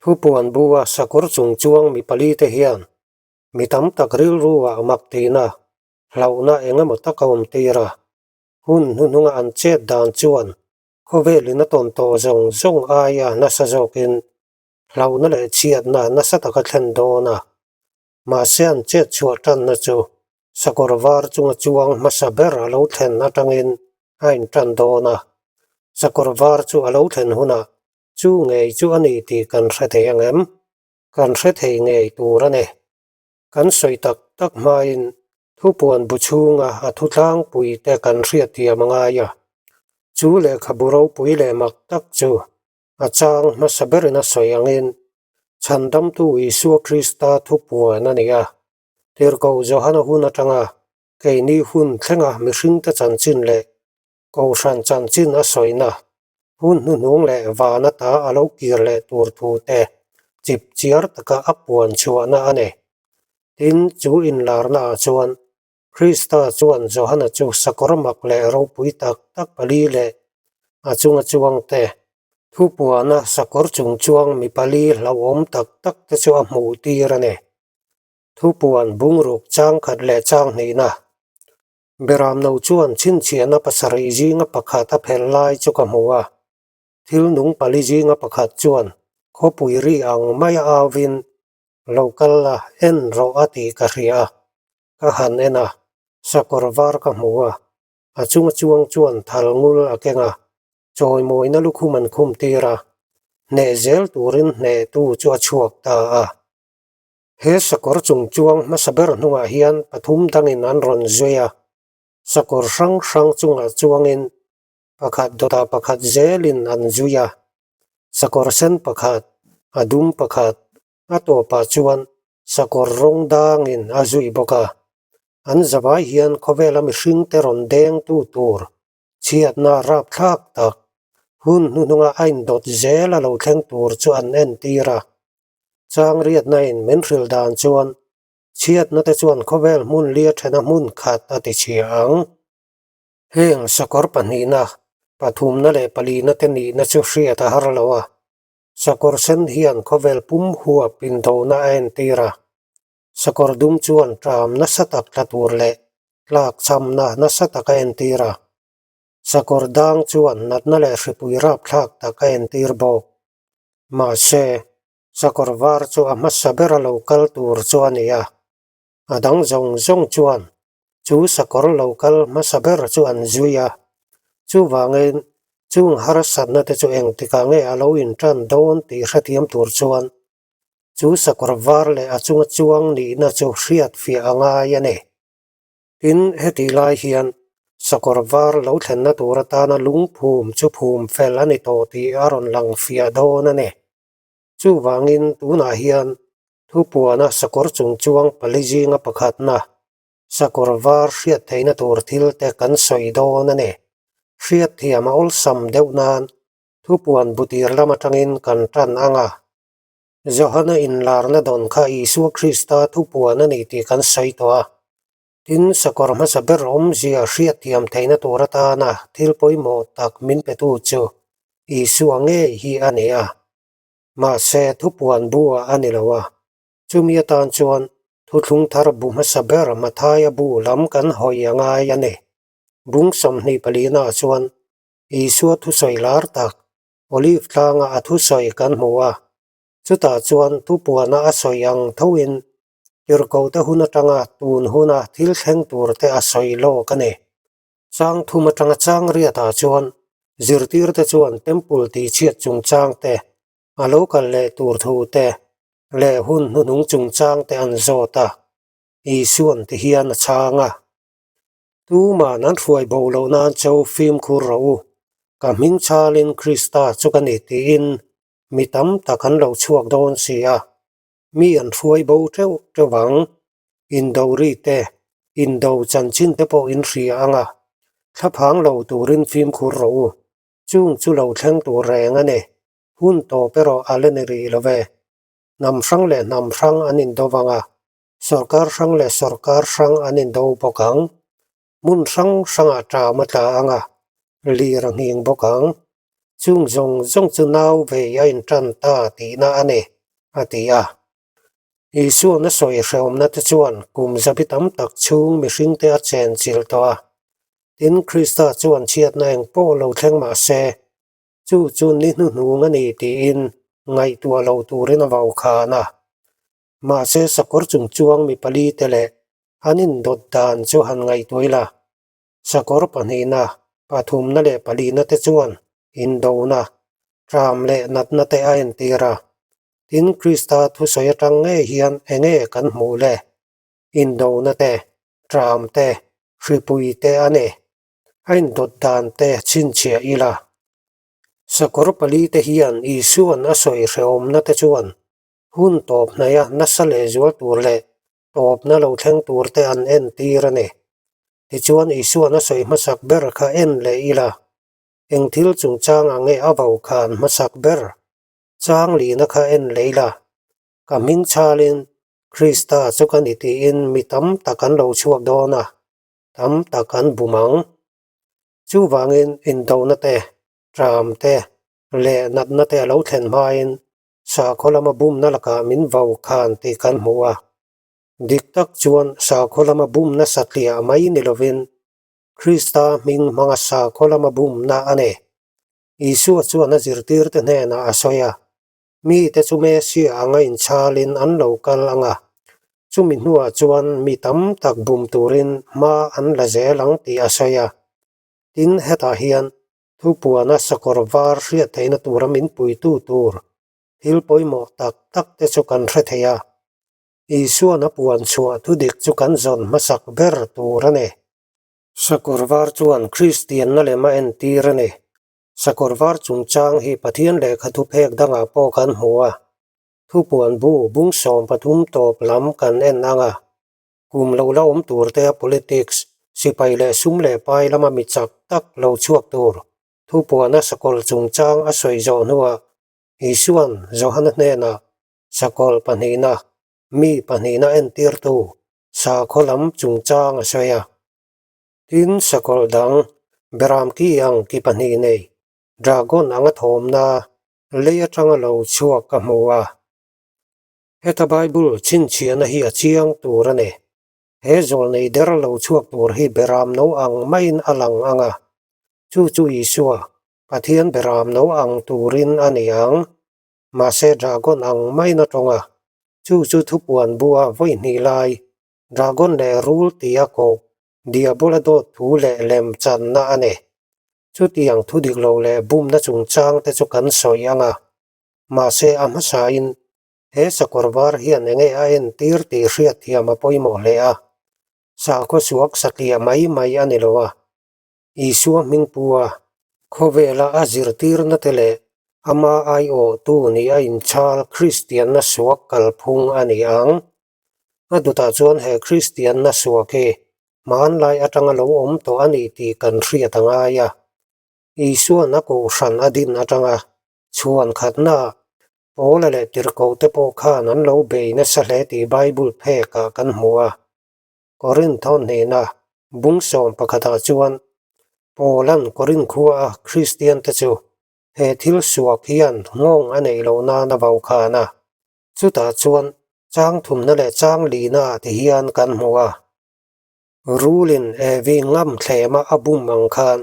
Thupuan bu-a sakawr chung chuang mi palite hian mi tam tak rilru-ah mak tihna, hlauhna eng emaw tak a awm tir a. Hun hnuhnunga an chet dan chuan khawvelin a tawn tawh zawng zawng aia nasa zawkin hlauhna leh chhiatna nasa taka thlen dawn a. Mahse an chet chhuah tanna chu sakawr var chunga chuang hmasa ber a lo thlen atangin a intan dawn a. Sakawr var chu a lo thlen hunah chu ngei chu a ni tih kan hre thei ang em? Kan hre thei ngei tur a ni. Kan sawi tak tak hmain thupuan bu chhunga a thu tlangpui te kan hriatthiam a ngai a. Chu lehkhabu ropui leh mak tak chu a chang hmasa berin a sawi angin Chhandamtu Isua Krista thupuan a ni a. Tirhkoh Johana hun atanga keini hun thlenga mihringte chanchin leh Kohhran chanchin a sawina hun hnuhnung leh van ata a lo kir leh tur thu te chip chiar taka a puan chhuahna a ni. Tin, chu inlarna ah chuan Krista chuan Johana chu sakawr mak leh ropui tak tak pali leh a chunga chuang te, thupuana sakawr chung chuang mi pali hlauhawm tak tak te chu a hmuh tir a ni. Thupuan bungruk changkhat leh changhnihna Beramno chuan chhinchhiahna pasarih zinga pakhat a phelh lai chu ka hmu a, thil nung pali zinga pakhat chuan khawpui ri ang maia auvin lo kal la en rawh a tih ka hria a, ka han en a, sakawr var ka hmu a, a chunga chuang chuan thal ngul a keng a, chawimawina lukhum an khum tir a, hneh zel turin hnehtu chu a chhuak ta a. He sakawr chung chuang hmasa ber hnungah hian pathum dangin an rawn zui a, sakawr hrang hrang chungah chuangin pakhat dawtah pakhat zelin an zui a, sakawr sen pakhat, a dum pakhat, a tawpah chuan sakawr rawng dangin a zui bawk a. An zavai hian khawvela mihringte rawn dengtu tur chhiatna rapthlak tak hun hnuhnunga a indawt zel a lo thleng tur chu an entir a. Chang riatnain min hrilh dan chuan chhiatna te chuan khawvel hmun lia thena hmun khat a ti chhia ang. Heng sakawr pahnihna, pathumna leh palina te nihna chu hriat a har lo a, sakawr sen hian khawvel pum huap indona a entir a, sakawr dum chuan ṭam nasa tak tla tur leh tlak chhamna nasa tak a entir a, sakawr dang chuan natna leh hripui rapthlak tak a entir bawk. Mahse, sakawr var chu a hmasa bera lo kal tur chu a ni a, a dang zawng zawng chuan chu sakawr lo kal hmasa ber chu an zui a. Chuvangin, chung harsatna te chu engtikah nge a lo intan dawn tih hrethiam tur chuan chu sakawr var leh a chunga chuang nihna chu hriatfiah a ngai a ni. Tin, hetih lai hian sakawr var lo thlenna tur atana lungphum chu phum fel a ni tawh tih a rawn lang fiah dawn a ni. Chuvangin tunah hian thupuana sakawr chung chuang pali zinga pakhatna sakawr var hriat theihna tur thil te kan sawi dawn a ni. Hriatthiam a awlsam deuh nan thupuan butir lam atangin kan tan ang a. Johana inlarna dawn kha Isua Krista thupuan a ni tih kan sawi tawh a. Tin, sakawr hmasa ber awmzia hriatthiam theihna tur atana thil pawimawh tak min petu chu Isua ngei hi a ni a. Mahse, thupuan buah a ni lo a. Chumi atan chuan thuthlung thar bu hmasa ber Mathaia bu lam kan hawi a ngai a ni. Bung 24 ah chuan Isua thusawi lar tak Olive tlanga a thusawi kan hmu a, chutah chuan thupuana a sawi ang thoin tirhkohte hun atanga tun huna thil thleng turte a sawi lawk a ni. Chang thum atanga chang riatah chuan zirtirte chuan temple tihchhiat chungchang te, a lo kal leh tur thu te leh hun hnuhnung chungchang te an zawt a, Isuan ti hian a chhang a. Tuman an hruai bo loh nan cho fimkhur rawh u, ka hming chhalin Krista chu ka ni tiin mi tam tak an lo chhuak dawn si a, mi an hruai bo teuh teuh ang. Indo ri te, indo chanchin te pawh in hria ang a, thlaphang lo turin fimkhur rawh u, chung chu lo thleng tur reng a ni, hun tawp erawh a la ni rih lo ve. Hnam hrang leh hnam hrang an indo vang a, Sorkar hrang leh sorkar hrang an indo bawk ang. Hmun hrang hrangah ṭam a tla ang a, lir a nghing bawk ang. Chung zawng zawng chu nau vei a inṭan ta tihna a ni. a ti a. Isuan a sawi hrehawmna te chuan kum zabi tam tak chhung mihringte a chenchilh tawh a. Tin, Krista chuan chhiatna eng pawh lo thleng mah se, chu chu ni hnuhnung a ni tiin ngaihtuah lo turin a vaukhan a. Mahse, sakawr chungchuang mi palite leh an indawt dan chu han ngaihtuah ila. Sakawr pahnihna, pathumna leh palina te chuan indona, ṭam leh natna te a entir a. Tin, Krista thusawi aṭang ngei hian enge kan hmuh le? Indona te, ṭam te, hripui te a ni. A indawt dan te chhinchhiah ila. Sakawr palite hian Isua'n a sawi hrehawmna te chuan hun tawp hnaia nasa lehzual tur leh tawpna lo thleng tur te an entir a ni. Tichuan Isua'n a sawi hmasak ber kha en leh ila, eng thil chungchangah nge a vo khan hmasak ber? Chang lihna kha en leh ila, ka hming chhalin Krista chu ka ni tiin mi tam tak an lo chhuak dawn a, tam tak an bum ang. Chuvangin indona te, ṭam te leh natna te a lo thlen hmain Sakhaw lama bumna lakah min vo khan tih kan hmu a. Dik tak chuan sakhaw lama bumna satliah mai ni lovin Krista hming hmanga sakhaw lama bumna a ni. Isua chuan a zirtirte hnenah a sawi a, Mite chu Mesia anga inchhalin an lo kal ang a, chumi hnuah chuan mi tam tak bum turin hma an la zel ang tih a sawi a. Tin, hetah hian Thupuana sakawr var hriat theihna tura min puitu tur thil pawimawh tak tak te chu kan hre thei a. Isuan a puan chhuah thudik chu kan zawn hmasak ber tur a ni. Sakawr var chuan Kristianna lem a entir a ni. Sakawr var chungchang hi Pathian lehkha thuphek dangah pawh kan hmu a. Thupuan bu bung 13 tawp lam kan en ang a. Kum lo la awm tur te a politics, sipai leh sum leh pai lama mi chak tak lo chhuak tur thupuana sakawlh chungchang a sawi zawh hnuah Isua'n Johana hnenah sakawlh pahnihna, mi pahnihna entirtu sakhaw lam chungchang a sawi a. Tin, sakawlh dang, beram ki ang ki pahnih nei, dragon anga thawmna lei atanga lo chhuak ka hmu a. Heta Bible chhinchhiahna hi a chiang tur a ni. He zawlnei der lo chhuak tur hi beram no ang maiin a lang ang a, chu chu Isua, Pathian beram no ang turin a ni ang. Mahse dragon ang maiin a tawng a, chu chu thupuan bua vawi hnih lai, dragon leh rul tia koh, diabola dawt thu leh lem channa a ni. Chutiang thu dik lo leh bumna chungchang te chu kan sawi ang a. Mahse a hmasain he sakawr var hian enge a entir tih hriatthiam a pawimawh hle a, sakhaw suak satliah mai mai a ni lo a. Isua hmingpu a, khawvela a zirtirna te leh ama aiawhtu nih a inchhal Kristianna suak kalphung a ni ang. A dutah chuan he Kristianna suak hi hmanlai atanga lo awm tawh a ni tih kan hriat a ngai a. Isuan a kohhran a din atanga chhuan khatna Paula leh Tirhkohte pawh khan an lo bei nasa hle tih Bible phekah kan hmu a. Korinth hnena bung sawm pakhatah chuan Paula'n Korinth khua a Kristiante chu he thil suak hian nghawng a neih loh nan a vau khan a. Chutah chuan chang thumna leh chang lina ah ti hian kan hmu a. Rulin Evi ngam thlema a bum ang khan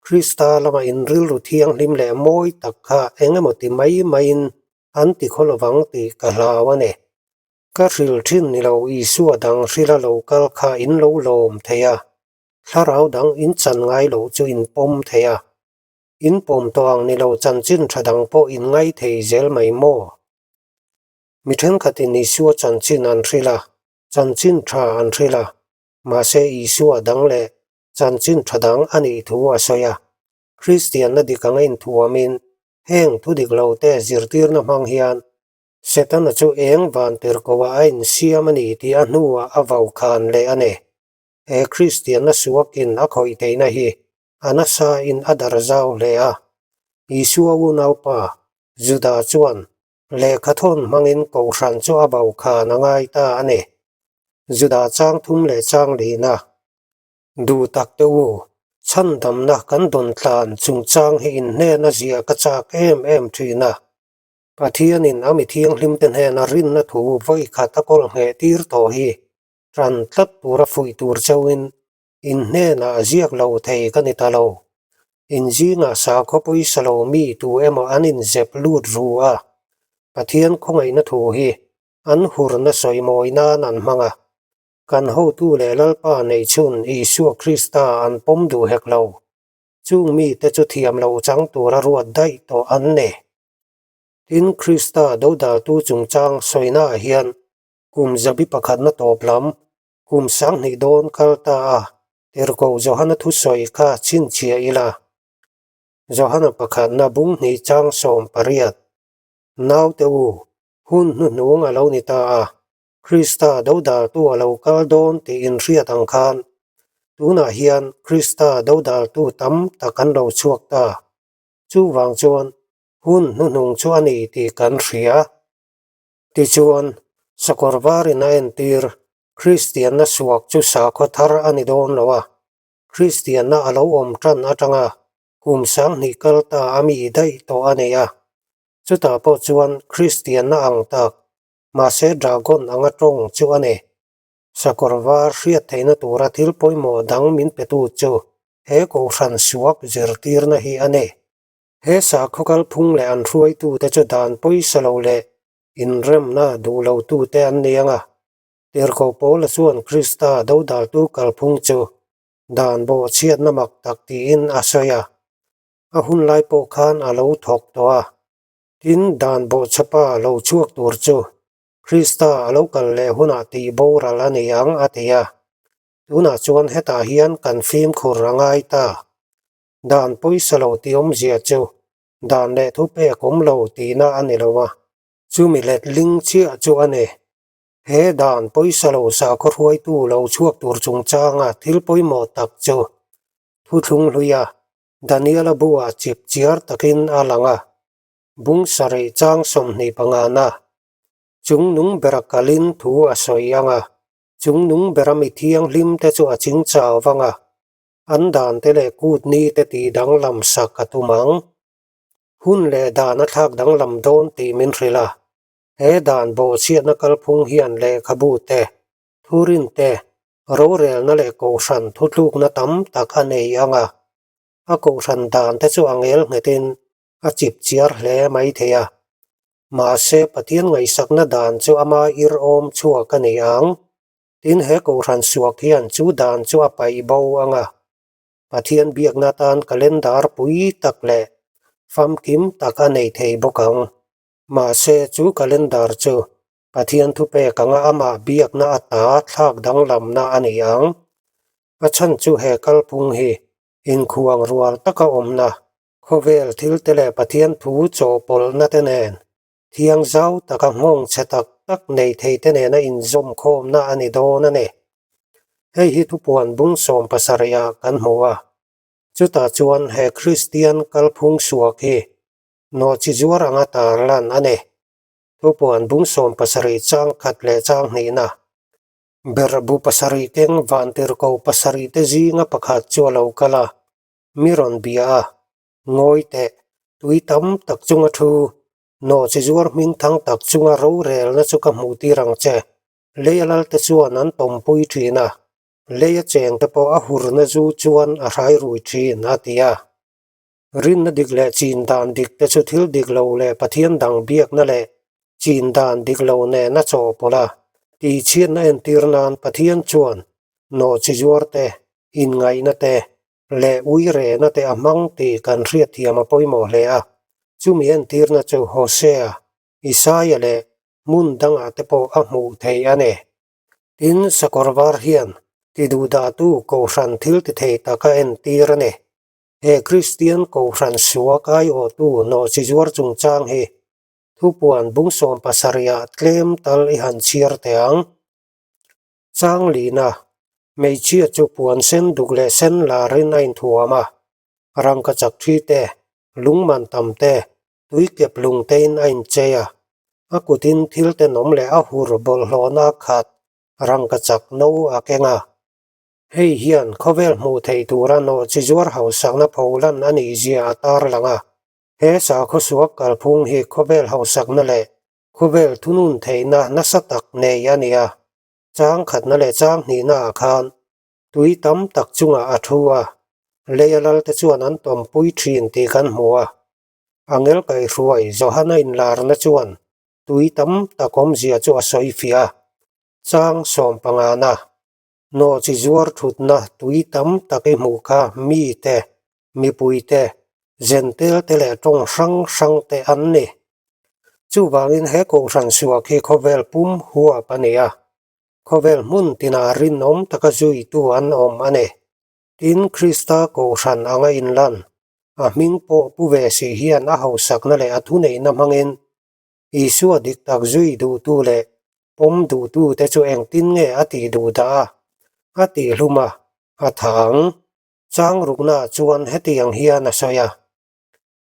Krista lama inrilru thianghlim leh mawi tak kha eng emaw ti mai maiin an ti khaw lovang tih ka hlau a ni. Ka hril thin ni lo Isua dang hrila lo kal kha in lo lawm thei a, thlarau dang in chan ngai loh chu in pawm thei a. In pawm tawh ang ni lo chanchin tha dang pawh in ngai thei zel mai maw? Mi thenkhatin Isua chanchin an hril a, chanchin tha an hril a, mahse Isua dang leh chanchin tha dang a nih thu a sawi a. Kristianna dik anga inthuamin heng thu dik lo te zirtirna hmang hian Setana chu eng van tirhkohah a insiam a ni tih a hnuah a vaukhan leh a ni. He Kristianna suakin a khawih theihna hi a nasain a dar zau hle a. Isua unaupa, Juda chuan lehkhathawn hmangin kohhran chu a vaukhan a ngai ta a ni. Juda chang thum leh chang lihna Duh tak te u, chhandamna kan dawn tlan chungchang hi inhnena zia ka chak em em thin a. Pathianin a mi thianghlimte hnena rinna thu vawi khat a kawl ngheh tir tawh hi ṭan tlat tura fuih tur chauhin in hnenah ziak lo thei ka ni ta lo. In zingah sakhaw pawisa lo mi tu emaw an inzep lut ru a, Pathian khawngaihna thu hi an hurna sawi mawi nan an hmang a. Kan hotu leh Lalpa neihchhun Isua Krista an pawm duh hek lo. Chung mite chu thiam lo chang tura ruat daih tawh an ni. Tin, Krista dodaltu chungchang sawinaah hian kum zabi pakhatna tawp lam kum 2000 dawn kal ta a tirhkoh Johana thusawi kha chhinchhiah ila. Johana pakhatna bung hnih chang 18, Naute u, hun hnuhnung a lo ni ta a, Krista dodaltu a lo kal dawn tih inhriat ang khan tunah hian Krista dodaltu tam tak an lo chhuak ta. Chuvang chuan hun hnuhnung chu a ni tih kan hria. Tichuan, sakawr varin a entir, Kristianna suak chu sakhaw thar a ni dawn lo a, Kristianna a lo awm tan atanga kum 2000 kal ta a mi daih tawh a nei a. Chutah pawh chuan Kristianna ang tak, mahse dragon anga tawng chu a ni. Sakawr var hriat theihna tura thil pawimawh dang min petu chu he kohhran suak zirtirna hi a ni. He sakhaw kalphung leh an hruaitute chu dan pawisa lo leh inremna duh lotute an ni ang a. Tirhkoh Paula chuan Krista dodaltu kalphung chu dan bawhchhiatna mak tak tiin a sawi a. A hun lai pawh khan a lo thawk tawh a. Tin, dan bawhchhepa lo chhuak tur chu Krista a lo kal leh hunah tih boral a ni ang a ti a. Tunah chuan hetah hian kan fimkhur a ngai ta. Dan pawisa lo tih awmzia chu dan leh thupek awm lo tihna a ni lo a, chumi letling chiah chu a ni. He dan pawisa lo sakhaw hruaitu lo chhuak tur chungchanga thil pawimawh tak chu thuthlung hluia Daniela buah chip chiar takin a lang a, bung sarih chang 25 na chungnung bera kalin thu a sawi ang a, chungnung bera mi thianghlim te chu a chingchau vang a, an dan te leh kut ni te tih danglam sak a tum ang. Hun leh dan a thlak danglam dawn tih min hrilh a, he dan bawhchhiatna kalphung hian lehkhabu te, thurin te, rorelna leh kohhran thutlukna tam tak a nei ang a, a kohhran dan te chu a ngel nghetin a chip chiar hle mai thei a. Mahse, Pathian ngaihsakna dan chu ama ir awm chhuak a ni ang. Tin, he kohhran suak hian chu dan chu a paih bo ang a. Pathian biakna atan calendar pui tak leh famkim tak a nei thei bawk ang. Mahse, chu calendar chu Pathian thupek anga amah biakna ata thlak danglamna a ni ang. A chhan chu he kalphung hi inkhuang rual taka awmna, khawvel thil te leh Pathian thu chawhpawlhna te nen thiang zau taka nghawng chhe tak tak nei thei te nena inzawmkhawmna a ni dawn a ni. Hei hi thupuan bung 70 ah kan hmu a. Chutah chuan he Kristian kalphung suak hi nawhchi zuar anga tarlan a ni. Thupuan bung 70 chang khat leh chang hnihna. Berhbu pasarih keng vantirhkoh pasarih te zinga pakhat chu a lo kal a, mi rawn bia a, Ngawi teh, tui tam tak chunga thu, nawhchi zuar hming thang tak chunga rorelna chu ka hmuh tir ang che. Leia lalte chuan an tawmpui thin a, leia chengte pawh a hurna zu chuan a hrai rui thin, a ti a. Rinna dik leh chin dan dik te chu thil dik lo leh Pathian dang biakna leh chin dan dik lo nen a chawhpawlh a. Tihchhiatna entir nan Pathian chuan nawhchi zuar te, inngaihna te, leh uirehna te a hmang tih kan hriatthiam a pawimawh hle a. Chumi entirna chu Hosea, Isaia leh hmun dangah te pawh a hmuh theih a ni. Tin, sakawr var hian tiduhdahtu kohhran thil ti thei tak a entir a ni. He Kristian kohhran suak aiawhtu nawhchi zuar chungchang hi thupuan bung 70 ah tlem tal i han chhiar teh ang. Chang lina, hmeichhia chu puan sen duk leh sen larin a inthuam a, rangkachak thi te, lungman tam te, tuikep lung tein a inchei a, a kutin thil tenawm leh a hur bawlhhlawhna khat rangkachak no a keng a. Hei hian khawvel hmuh theih tura nawhchi zuar hausakna pholan a nih zia a tarlang a. He sakhaw suak kalphung hi khawvel hausakna leh khawvel thunun theihna nasa tak nei a ni a. Chang khatna leh chang hnihnaah khan tui tam tak chungah a thu a, leia lalte chuan an tawmpui thin tih kan hmu a. Angel kaihhruai Johana inlarna chuan tui tam tak awmzia chu a sawi fiah a. Chang sawmpangana nawhchi zuar thutna tui tam tak i hmuh kha mite, mipuite, zentel te leh tawng hrang hrang te an ni. Chuvangin he kohhran suak hi khawvel pum huap a ni a, khawvel hmun tinah rinawm taka zuitu an awm a ni. Tin, Krista kohhran anga inlan, a hming pawh pu ve si hian a hausakna leh a thuneihna hmangin Isua dik tak zui duhtu leh pawm duhtute chu engtin nge a tih duh dah a, a tihhlum a, a tha ang. Chang ruknaah chuan hetiang hian a sawi a,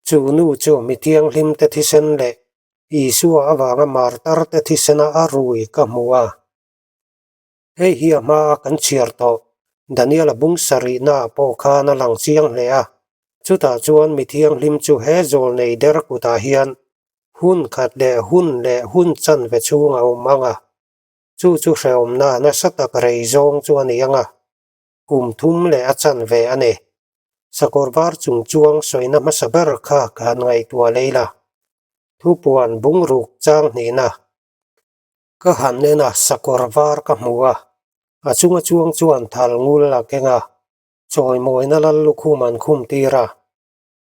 Chu nu chu mi thianghlimte thisen leh Isua avanga martarte thisena a rui ka hmu a. Hei hi a hmaa kan chhiar tawh Daniela bung sarihnaah pawh khan a lang chiang hle a. Chutah chuan mi thianghlim chu he zawl nei der kutah hian hun khat leh hun leh hun chanve chhung a awm ang a. Chu chu hrehawmna nasa tak rei zawng chu a ni ang a. Kum thum leh a chanve a ni. Sakawr var chung chuang sawina hmasa ber kha ka han ngaihtuah lei la. Thupuan bungruk chang hnihna. Ka han en a, sakawr var ka hmu a, a chunga chuang chuan thal ngul a keng a, chawimawina lal lukhum an khum tir a,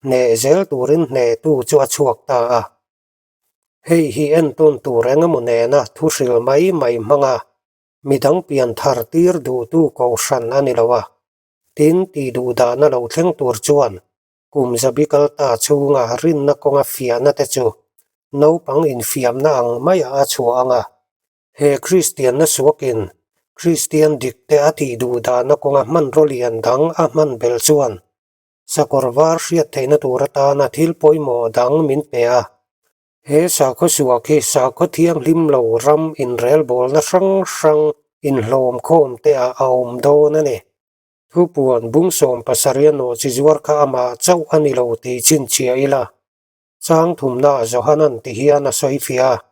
hneh zel turin hnehtu chu a chhuak ta a. Hei hi entawn tur engemaw nena thu hril mai mai hmang a, midang pian thar tir duhtu kohhran a ni lo a, tin tih duh dahna lo thleng tur chuan Kum zabi kal ta chhunga rinna kawnga fiahna te chu naupang infiamna ang maiah a chhuah ang a. He Kristianna suakin Kristian dikte a tih duh dahna kawnga hmanraw lian dang a hman belh chuan sakawr var hriat theihna tur atana thil pawimawh dang min pe a. He sakhaw suak hi sakhaw thianghlim lo ram inrelbawlna hrang hrang inhlawm khawm te ah a awm dawn a ni. Thupuan bung 70 a nawh chi zuar kha amah chauh a ni lo tih chhinchhiah ila, chang thumnaah Johanan ti hian a sawi fiah a.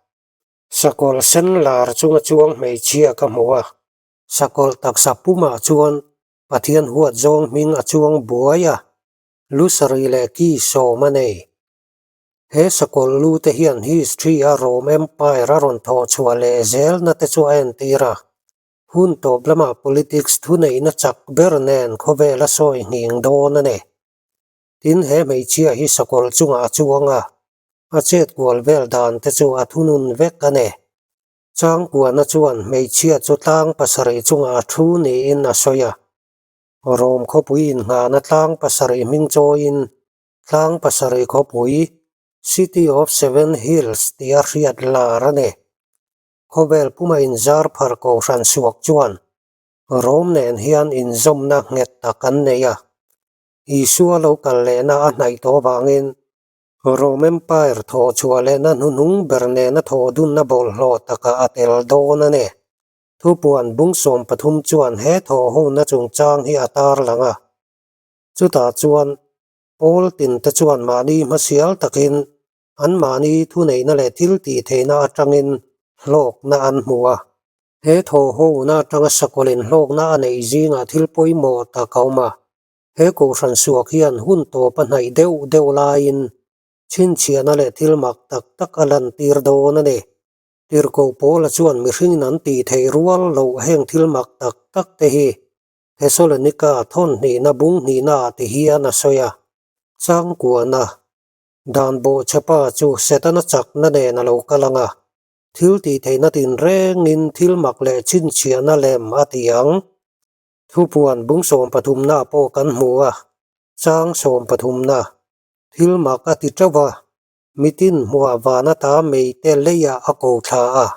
Sakawlh sen lar chunga chuang hmeichhia ka hmu a. Sakawlh taksa pumah chuan Pathian huat zawng hming a chuang buai a, lu sarih leh ki 10 a nei. He sakawlh lu te hian history a Rome Empire a rawn thawh chhuah leh zelna te chu a entir a. Hun tawp lamah politics thuneihna chak ber nen khawvel a sawi nghing dawn a ni. Tin, he hmeichhia hi sakawlh chungah a chuang a, a chet kual vel dan te chu a thunun vek a ni. Changkuana chuan hmeichhia chu tlang pasarih chungah a thu niin a sawi a. Rom khawpui inngahna tlang pasarih hming chawiin tlang pasarih khawpui, City of Seven Hills, tia hriat lar a ni. Khawvel puma inzar phar kohhran suak chuan Rom nen hian inzawmna nghet tak an nei a. Isua lo kal lehna a hnaih tawh avangin Rom Empire thawh chhuah lehna hnuhnung ber nena thawh dunna bawlhhlawh takah a tel dawn a ni. Thupuan bung 13 chuan he thawh hona chungchang hi a tarlang a. Chutah chuan Pawl tinte chuan mahni hmasial takin Anmahni thuneihna leh thil tih theihna atangin hlawkna an hmu a. He thawhhona atanga sakawlin hlawkna a neih zingah thil pawimawh tak a awm a. He kohhran suak hian hun tawp a hnaih deuh deuh laiin chhinchhiahna leh thil mak tak tak a lantir dawn a ni. Tirhkoh Paula chuan mihringin an tih theih rual loh heng thil mak tak tak te hi Thesalonika thawn hnihna bung hnihnaah ti hian a sawi a, Changkuana Dan bawhchhepa chu Setana chakna nen a lo kal ang a, thil tih theihna tinrengin thil mak leh chhinchhiahna lem a ti ang. Thupuan bung 13na pawh kan hmu a, chang 13na, thil mak a ti teuh a, mitin hmuah van ata meite leiah a ko thla a.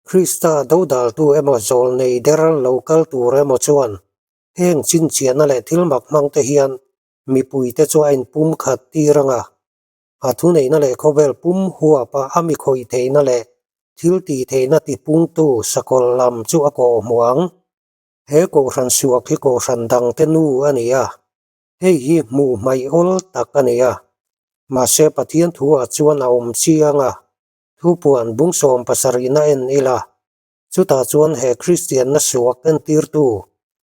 Krista dodaltu emaw zawlnei der lo kal tur emaw chuan heng chhinchhiahna leh thil mak hmangte hian Mipuite chu a inpum khat tir ang a, a thuneihna leh khawvel pum huapa a mi khawih theihna leh thil tih theihna tipungtu sakawlh lam chu a kawh hmu ang. He kohhran suak hi kohhran dangte nu a ni a, hei hi hmuh hmaih awl tak a ni a. Mahse Pathian thu ah chuan a awm chiang a, thupuan bung 70 na en ila, chutah chuan he Kristianna suak entirtu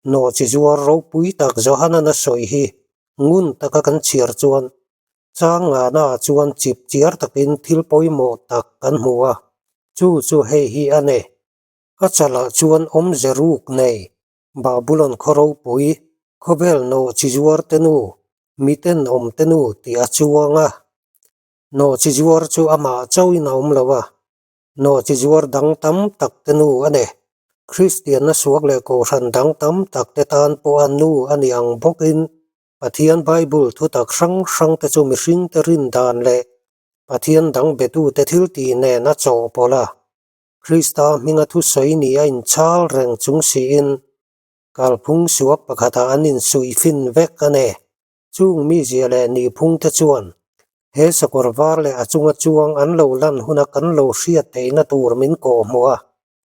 nawhchi zuar ropui tak Johana na sawi hi ngun taka kan chhiar chuan chang ngana ah chuan chip chiar takin thil pawimawh tak kan hmu a, chu chu hei hi a ni. A chalah chuan awmze ruk nei Babulon khaw ropui, khawvel nawhchi zuar te nu, miten awm te nu tih a chuang a. Nawhchi zuar chu amah chauhin a awm lo a, nawhchi zuar dang tam tak te nu a ni. Kristianna suak leh kohhran dang tam tak te tan pawh a nu a ni ang bawkin Pathian Bible thutak hrang hrang te chu mihring te rin dan leh Pathian dang betute thil tih nen a chawhpawlh a. Krista hminga thusawi ni a inchhal reng chung siin kalphung suak pakhatah an insuih fin vek a ni. Chung mizia leh nihphungte chuan he sakawr var leh a chunga chuang an lo lan huna kan lo hriat theihna tur min kawhhmuh a.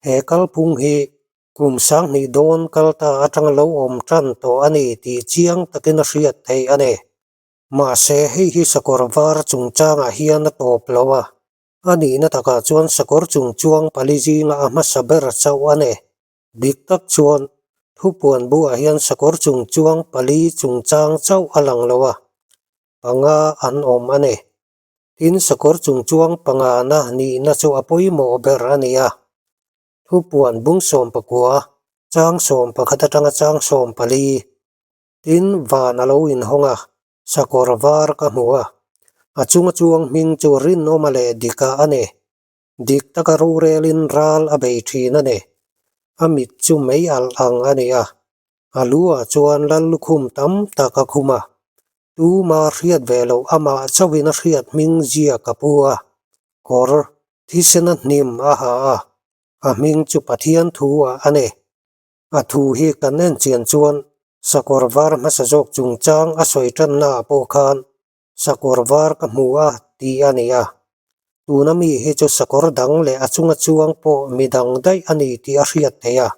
He kalphung hi kum 2000 dawn kal ta atanga lo awm tan tawh a ni tih chiang takin a hriat theih a ni. Mahse hei hi sakawr var chungchangah hian a tawp lo a. A nihna takah chuan sakawr chung chuang pali zinga a hmasa ber chauh a ni. Dik tak chuan thupuan buah hian sakawr chung chuang pali chungchang chauh a lang lo a, panga an awm a ni. Tin, sakawr chung chuang pangana nihna chu a pawimawh ber a ni a. Thupuan bung 19, chang 11 atanga chang 14. Tin, van a lo inhawng a, sakawr var ka hmu a. A chunga chuang hming chu rinawma leh dika a ni. Dik taka rorelin ral a bei thin a ni. A mit chu mei alh ang a ni a. A lu ah chuan lal lukhum tam tak a khum a. Tuma hriat ve loh amah chauhin a hriat hming zia ka pu a. Kawr thisena hnim a ha a. A hming chu Pathian thu ah a ni. A thu hi kan en chian chuan sakawr var hmasa zawk chungchang a sawi tanna ah pawh khan sakawr var ka hmu a tih a ni a. Tuna mi hi chu sakawr dang leh a chunga chuang pawh mi dang daih a ni tih a hriat theih a.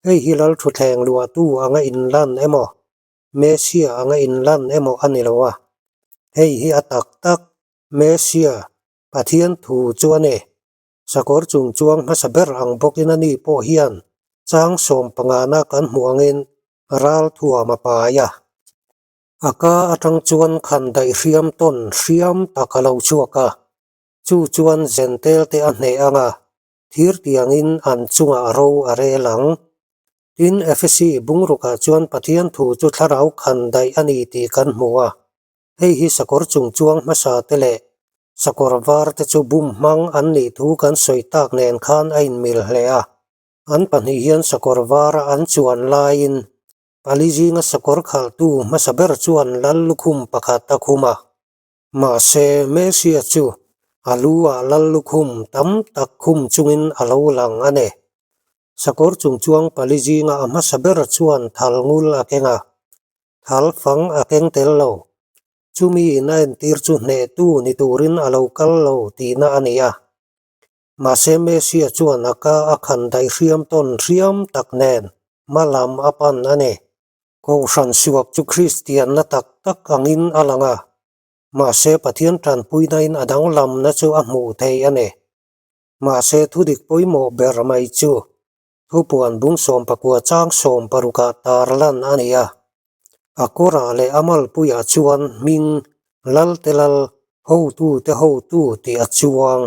Hei hi lal thutthleng luahtu anga inlan emaw, Messia anga inlan emaw a ni lo a. Hei hi a tak tak Messia, Pathian thu chu a ni. Sakawr chung chuang hmasa ber ang bawkin a ni pawh hian chang 15 na kan hmuh angin ral thuam a pai a. A ka atang chuan khan daih hriam tawn hriam tak a lo chhuak a, chu chuan zentel te a hneh ang a, thir tiangin an chungah ro a rel ang. Tin, Efesi bungrukah chuan Pathian thu chu thlarau khan daih a ni tih kan hmu a. Hei hi sakawr chung chuang hmasa te leh sakawr var te chu bum hmang an nih thu kan sawi tak nen khan a inmil hle a. An pahnih hian sakawr vara an chuan laiin pali zinga sakawr khalhtu hmasa ber chuan lal lukhum pakhat a khum a. Mahse, Messia chu a lu ah lal lukhum tam tak khum chungin a lo lang a ni. Sakawr chung chuang pali zinga a hmasa ber chuan thal ngul a keng a. Thal fang a keng tel lo. Chumi in a entir chu hnehtu ni turin a lo kal lo tihna a ni a. Mahse Messia chuan a ka a khan daih hriam tawn hriam tak nen hma lam a pan a ni. Kohhran suak chu Kristianna tak tak angin a lang a. Mahse Pathian tanpuinain a danglamna chu a hmuh theih a ni. Mahse thudik pawimawh ber mai chu Thupuan bung 19 chang 60 ah tar lan a ni a. A kawrah leh a malpuiah chuan hming Lal te Lal, hotu te hotu tih a chuang.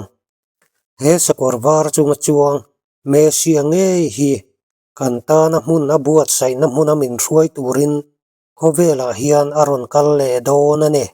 He sakawr var chunga chuang Messia ngei hi kan tana hmun a buatsaihna hmuna min hruai turin khawvelah hian a rawn kal leh dawn a ni.